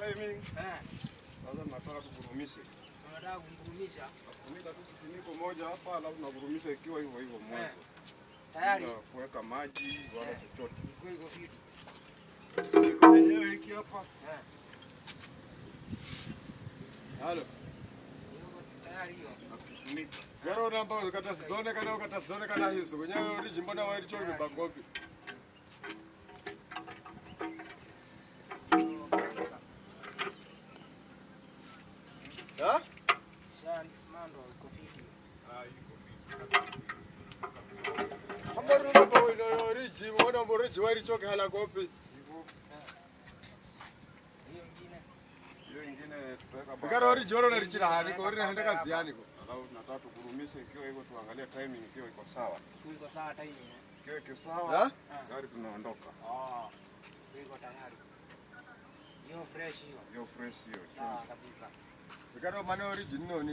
Timing. Eh. Sasa nataka tugurumishe. Unataka kungurumisha? Nafunika tu kifuniko moja hapa, alafu nagurumisha ikiwa hivyo hivyo mwanzo. Tayari. Bila kuweka maji wala chochote. Iko iko fiti. Kifuniko chenyewe hiki hapa. Halo. Iko tayari hiyo. Nakifunika. Garo namba ukatazone kana ukatazone kana hizo. Kwenye orijimbona wa ilicho ni bangopi. Hiyo kabisa. Ha? Sha mando iko fiti. Ah, iko fiti. Ambaru namba ino oriji wona oriji wa ilicho hala kopi. Hivyo. Hiyo ingine. Hiyo ingine tutaweka Garo baadaye. oriji wona richira hani ko orina henda kazi yani ko. Alafu tunataka tugurumishe ikiwa hivyo, tuangalie timing ikiwa iko sawa. Iko sawa timing, eh. Ikiwa iko sawa, Ha? gari tunaondoka. Ah. Iko tayari. Hiyo fresh hiyo. Hiyo fresh hiyo. Sawa kabisa. Garo mane oriji noni.